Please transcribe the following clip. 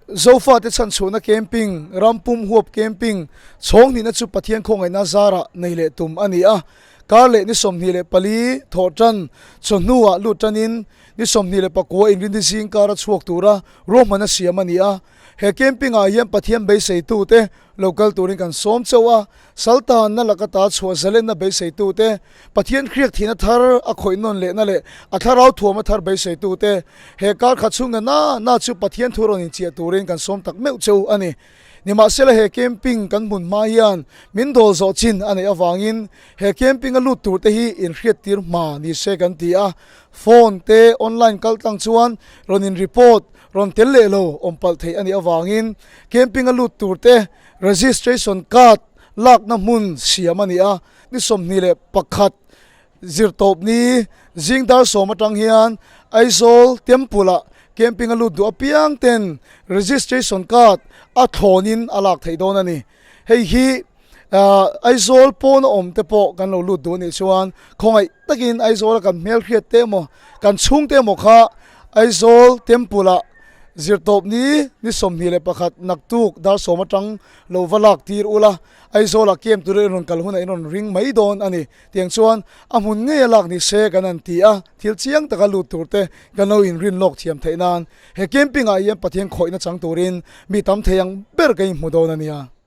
Zofate chhanchhuahna camping, Rampum huap camping, chhawng hnihna chu Pathian khawngaihna zarah nei leh tum a ni a. Kar leh ni 24 thawh tan chawhnuah lut tanin ni 29 inrinni zing kara chhuak tura ruahmanna siam a ni a. He camping ah hian Pathian beiseitute lo kal turin kan sawm chauh a, Saltanna laka ta chhuah zalenna beiseitute, Pathian hriak thihna thar a khawih nawn lehna leh a thlarau thuama thar beiseitute, he kar khat chhunga na na chu Pathian thu rawn inchiah turin kan sawm tak meuh cheu a ni. Nimahsela he camping kan hmun hma hian min dawl zawh chin a neih avangin he camping a lut turte hi inhriattir hma ni se kan ti a, phone te online kal tlang chuan rawn in report Rawn tel leh lo awm palh theih a nih avangin camping a lut tur te registration card lakna hmun siam a ni a, ni 21 zirtawp ni zing dar sawm atang hian Aizawl Temple ah camping a lut duh apiang ten registration card a thlawnin a lak theih dawn a ni. Hei hi Aizawl pawna awm te pawh kan lo lut duh a nih chuan khawngaih takin Aizawla kan hmelhriat te emaw kan chhungte emaw kha Aizawl Temple ah zirtawp ni ni 21 naktuk dar sawm atang lo va lak tir ula Aizawlah camp tura in rawn kal hunah in rawn ring mai dawn a ni. Tiang chuan a hmun ngei a lak ni se kan han ti a, thil chiang taka lut tur te kan lo inrin lawk thiam theih nan he camping ah hian Pathian khawihna chang turin mi tam thei ang ber ka inhmu dawn a nia.